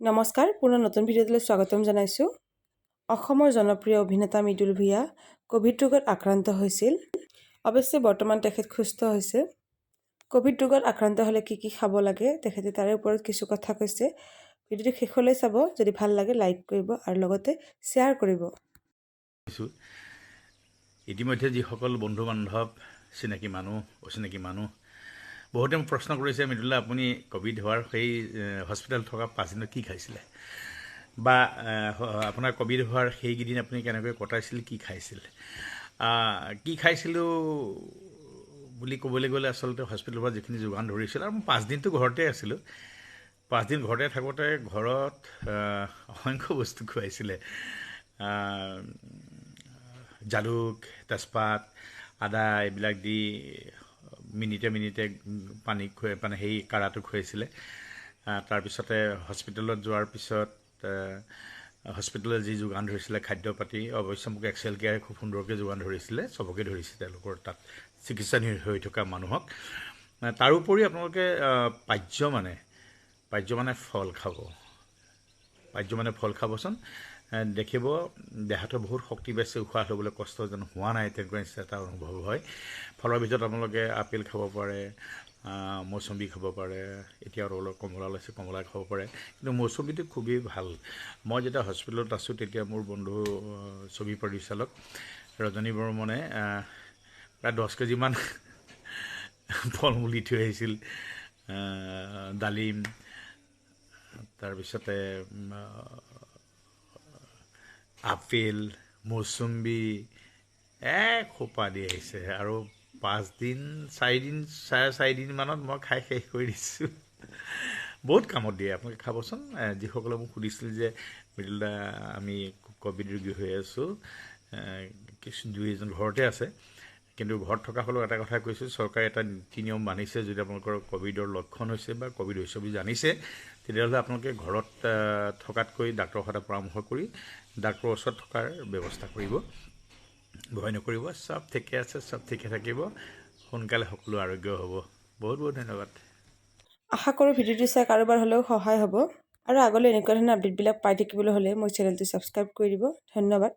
নমস্কাৰ, পুনৰ নতুন ভিডিঅ'টোলৈ স্বাগতম জনাইছোঁ। অসমৰ জনপ্ৰিয় অভিনেতা মৃদুল ভূঞা ক'ভিড ৰোগত আক্ৰান্ত হৈছিল। অৱশ্যে বৰ্তমান তেখেত সুস্থ হৈছে। ক'ভিড ৰোগত আক্ৰান্ত হ'লে কি কি খাব লাগে, তেখেতে তাৰে ওপৰত কিছু কথা কৈছে। ভিডিঅ'টো শেষলৈ চাব। যদি ভাল লাগে লাইক কৰিব আৰু লগতে শ্বেয়াৰ কৰিব। ইতিমধ্যে যিসকল বন্ধু বান্ধৱ, চিনাকি মানুহ, অচিনাকি মানুহ, বহুতে মোক প্ৰশ্ন কৰিছে, "মৃদুলা, আপুনি ক'ভিড হোৱাৰ সেই হস্পিটেলত থকা 5 দিনত কি খাইছিলে বা আপোনাৰ ক'ভিড হোৱাৰ সেইকেইদিন আপুনি কেনেকৈ কটাইছিল, কি খাইছিল?" কি খাইছিলোঁ বুলি ক'বলৈ গ'লে আচলতে হস্পিটেলৰ পৰা যিখিনি যোগান ধৰিছিল আৰু মই 5 দিনটো ঘৰতে আছিলোঁ। 5 দিন ঘৰতে থাকোঁতে ঘৰত অসংখ্য বস্তু খুৱাইছিলে। জালুক, তেজপাত, আদা এইবিলাক দি মিনিটে মিনিটে পানী খুৱাই, মানে সেই কাৰাটো খুৱাইছিলে। তাৰপিছতে হস্পিটেলত যোৱাৰ পিছত হস্পিটেলত যি যোগান ধৰিছিলে খাদ্য পাতি, অৱশ্যে মোক এক্সেল কেয়াৰে খুব সুন্দৰকৈ যোগান ধৰিছিলে, চবকে ধৰিছে তেওঁলোকৰ তাত চিকিৎসাধীন হৈ থকা মানুহক। তাৰোপৰি আপোনালোকে পাৰ্যমানে ফল খাব, পাৰ্যমানে ফল খাবচোন। দেখিব দেহাটো বহুত শক্তি পাইছে, উশাহ ল'বলৈ কষ্ট যেন হোৱা নাই, তেনেকুৱা নিচিনা এটা অনুভৱ হয়। ফলৰ ভিতৰত আপোনালোকে আপেল খাব পাৰে, মৌচুমী খাব পাৰে। এতিয়া আৰু অলপ কমলা ওলাইছে, কমলা খাব পাৰে। কিন্তু মৌচুমীটো খুবেই ভাল। মই যেতিয়া হস্পিটেলত আছোঁ, তেতিয়া মোৰ বন্ধু ছবি পৰিচালক ৰজনী বৰ্মনে প্ৰায় 10 কেজিমান ফল মূল দি থৈ আহিছিল। ডালিম, তাৰপিছতে আপেল, মৌচুম্বী এক সোপা দি আহিছে আৰু 5 দিন, 4 দিন, 4.5 দিনমানত মই খাই শেষ কৰি দিছোঁ। বহুত কামত দিয়ে, আপোনালোকে খাবচোন। যিসকলে মোক সুধিছিল যে "মৃদুল দা, আমি ক'ভিড ৰোগী হৈ আছোঁ", কিছু দুই এজন ঘৰতে আছে। কিন্তু ঘৰত থকাসকলক এটা কথা কৈছোঁ, চৰকাৰে এটা নীতি নিয়ম বান্ধিছে। যদি আপোনালোকৰ ক'ভিডৰ লক্ষণ হৈছে বা ক'ভিড হৈছে বুলি জানিছে, তেতিয়াহ'লে আপোনালোকে ঘৰত থকাতকৈ ডাক্তৰৰ সৈতে পৰামৰ্শ কৰি ডাক্তৰৰ ওচৰত থকাৰ ব্যৱস্থা কৰিব। ভয় নকৰিব, চব ঠিকে আছে, চব ঠিকে থাকিব। সোনকালে সকলো আৰোগ্য হ'ব। বহুত বহুত ধন্যবাদ। আশা কৰোঁ ভিডিঅ'টো চাই কাৰোবাৰ হ'লেও সহায় হ'ব আৰু আগলৈ এনেকুৱা ধৰণৰ আপডেটবিলাক পাই থাকিবলৈ হ'লে মোৰ চেনেলটো ছাবস্ক্ৰাইব কৰি দিব। ধন্যবাদ।